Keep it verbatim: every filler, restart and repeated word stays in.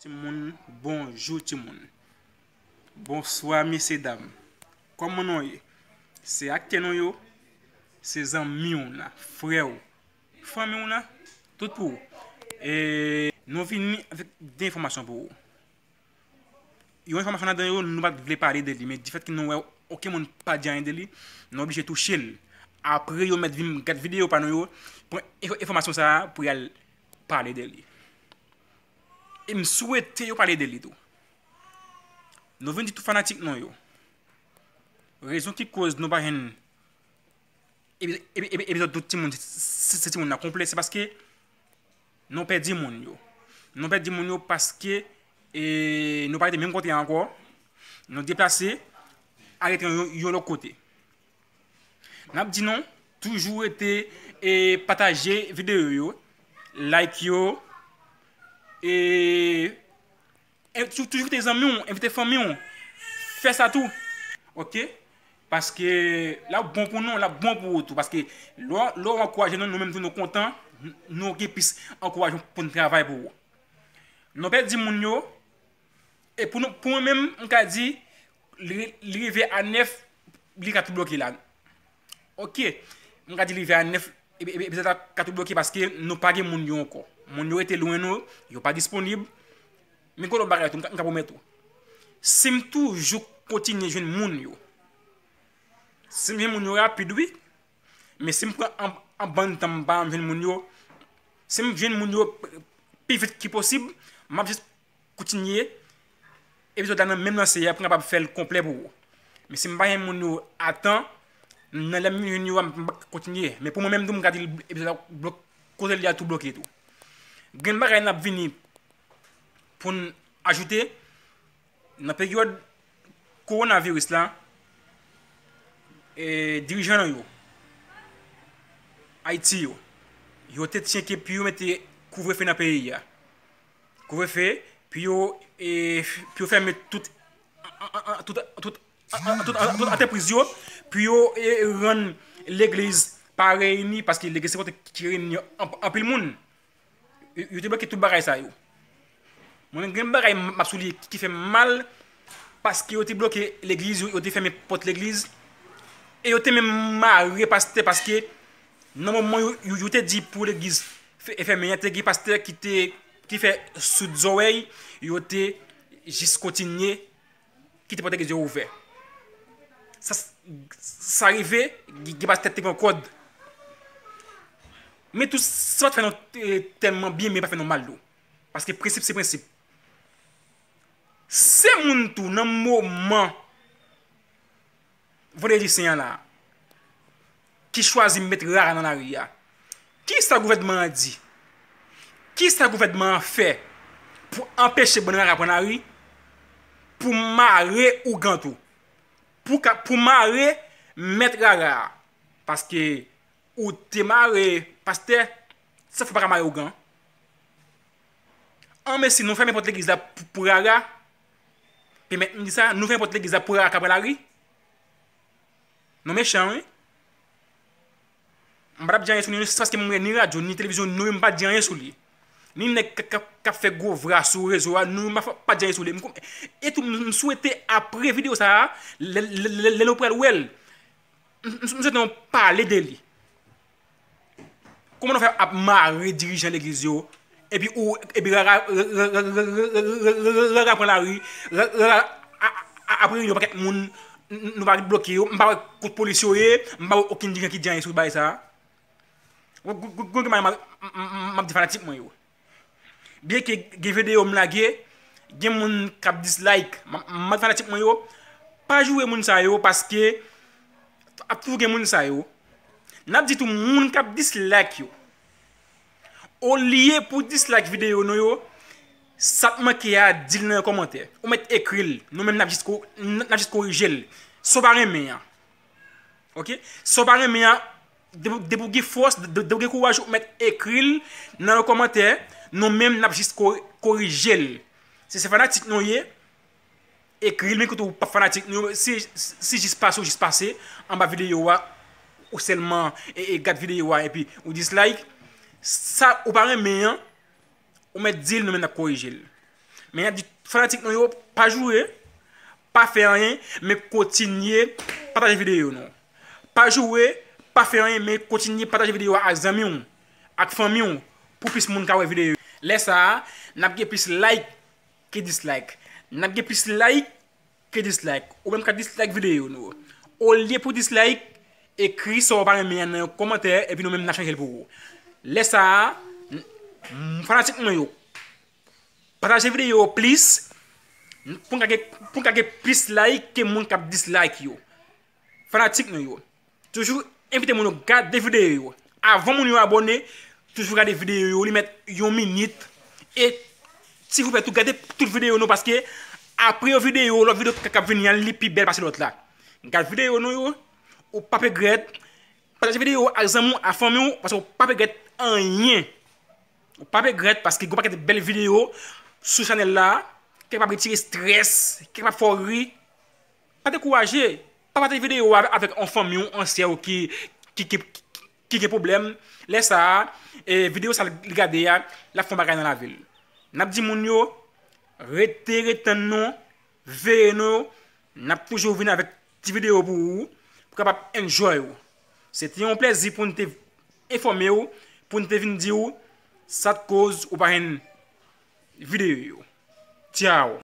Timoun, bonjou timoun. Bonswa mesye dam. Kòman nou ye? Se aktè nou yo, se zanmi w la, frè w, fanmi w la, tout pou ou. E nou vini avèk de enfòmasyon pou ou. Yon enfòmasyon ladan yo, nou pa t vle pale de li, men difèt ke nou wè okenn moun pa di anyen de li, nou oblije touche l. Apre yo mèt vin gad videyo pa nou yo, pran enfò- enfòmasyon sa a pou y al pale de li. E m swete yo pale de li tou. Nou vin di tout fanatik nou yo rezon ki koz nou pa jwenn epi- epi- epi- epizòd tout timoun, se se timoun nan konplè, se paske nou pèdi moun yo. Nou pèdi moun yo paske e, nou pa rete menm kote a ankò. Nou deplase, al rete yon, yon lòt kote. N ap di nou, toujou rete e pataje videyo yo, like yo, e, e tou- toujou envite zanmi w, envite fanmi w. Fè sa tou. Oke? Paske l ap bon pou nou, l ap bon pou ou tou. Paske lè w- lè w ankouraje nou, nou menm tou nou kontan, n- nou gen plis ankourajman pou n travay pou ou. Nou pèdi moun yo, e pou nou, pou mwen menm, m ka di, li, li rive a nèf, li ka tou bloke la. Oke, m ka di li rive a nèf, epi, epi, epi sa ka tou bloke paske nou pa gen moun yo ankò. Moun yo rete lwen nou, yo pa disponib. Men gen lòt bagay tou, m ka, m ka pwomèt ou. Si m toujou kontinye jwenn moun yo, si m jwenn moun yo rapid, wi. Men si m pran an, an bann tan m pa janm jwenn moun yo, si m jwenn moun yo pi vit ki posib, m ap jis kontinye epizòd la nan menm lanse a pou m kapab fè l konplè pou ou. Men si m pa jwenn moun yo a tan, nan lè m vin jwenn yo a, m p ap kontinye. Men pou mwen menm tou, m ka di l epizòd la blok- kote l ye a tou bloke tou. Gen bagay n ap vini pou n ajoute nan peryòd kowonaviris la, e, dirijan yo, Ayiti yo, yo te tchenke pou yo mete kouvrefe nan peyi a. Kouvrefe, pou yo, e, pou yo fèmen tout, tout, tout, tout, tout, tout antrepriz yo, pou yo, e, rann legliz pa reyini, paske legliz se kote ki reyini anp- anpil moun. Yo, yo te bloke tout bagay sa yo. Mwen menm gen bagay m ap souliye ki fè m mal, paske yo te bloke legliz, yo, yo te fèmen pòt legliz, e yo te menm mare pastè, paske nan moman yo, yo, yo te di pou legliz fè- fèmen an, te gen pastè ki te, ki fè soud zòrèy, yo te jis kontinye kite pòt legliz yo ouvè. Sa, sa rive, gen, gen pastè te pran kòd. Men tou, sa pa t fè nou, e, tèlman byen, men pa fè nou mal tou. Paske prensip se prensip. Se moun tou, nan moman Vandredi Sen an la, ki chwazi met rara nan lari a. Kisa gouvènman an di? Kisa gouvènman an fè pou anpeche bann rara pran lari? Pou mare ougan tou. Pou ka, pou mare mèt rara a. Paske ou te mare pastè, sa fè w pa ka mare ougan? An, mesi, nou fèmen pòt legliz la pou, pou rara. Pèmèt m di sa, nou fèmen pòt legliz la pou rara ka pran lari? Nou mechan, wi. M pa t ap di anyen sou li, se paske m wè ni radyo, ni televizyon, nou menm pa t di anyen sou li. Ni nèg k, k, k ap fè gwo vra sou rezo a, nou menm pa, pa t di anyen sou li. M kon- e tou, m, m swete apre videyo sa a, lè, lè, lè, lè nou pral wè l, m, m, m swete nou pale de li. Kòman nou fè ap mare dirijan legliz yo, epi ou, epi rara, rara pran lari, rara ap reyini yon pakèt moun, n- n- nou pa bloke yo, m pa wè kot polis yo ye, m pa wè okenn dirijan ki di anyen sou bagay sa a. Gwo, gwo, gwo, gwo, m ap, m ap, m ap di fanatik mwen yo. Byenke gen videyo m lage, gen moun k ap dislike, m ap, m ap di fanatik mwen yo, pa joure moun sa yo, paske ap toujou gen moun sa yo. N ap di tou moun k ap dislike yo. Olye pou dislike videyo nou yo, sa k manke a, di l nan yon kòmantè. Ou mèt ekri l, nou menm n ap jis ko- n ap jis korije l. Si w pa renmen an. Oke? Si w pa renmen an, depi depi w gen fòs, de- depi w gen kouraj, ou mèt ekri l nan yon kòmantè, nou menm n ap jis ko- korije l. Si se fanatik nou ye, ekri l, men kote w p ap fanatik nou, si, si jis pase, w jis pase anba videyo a, ou sèlman e, e gad videyo a, epi ou dislike, sa ou pa renmen an, ou mèt di l, nou menm n ap korije l. Men n ap di fanatik nou yo, pa joure, pa fè anyen, men kontinye pataje videyo nou. Pa joure, pa fè anyen, men kontinye pataje videyo a ak zanmi w, ak fanmi w, pou plis moun ka wè videyo. Lè sa a, n ap gen plis like ke dislike. N ap gen plis like ke dislike. Ou menm ka dislike videyo nou. Olye pou dislike, ekri sa w pa renmen an nan yon kòmantè, epi nou menm n ap chanje l pou ou. Lè sa a, n- m- fanatik mwen yo, pataje videyo yo plis, pou n ka gen, pou n ka gen plis like ke moun k ap dislike yo. Fanatik nou yo, toujou envite moun yo gade videyo yo. Avan moun yo abòne, toujou gade videyo yo, li mèt yon minit. E silvouplè tou gade tout videyo nou, paske apre yon videyo, lòt videyo k ap vini an, li pi bèl pase lòt la. Gade videyo nou yo, ou p ap regrèt. Pataje videyo ak zanmi w, ak fanmi w, paske ou p ap regrèt anyen. Ou p ap regrèt, paske gen yon pakèt bèl videyo sou chanèl la, ki kapab retire estrès, ki kapab fè w ri. Pa dekouraje. Pa pataje videyo a avèk yon fanmi w, yon sè w ki, ki, ki, ki gen pwoblèm. Lè sa a, e, videyo sa l gade a, l ap fè yon bagay nan lavi l. N ap di moun yo, rete, ret tann nou, veye nou, n ap toujou vin avèk ti videyo pou ou, pou kapab enjoy ou. Se te yon plèzi pou n te enfòme w, pou n te vin di w sa k koz ou pa jwenn videyo yo. Tchao.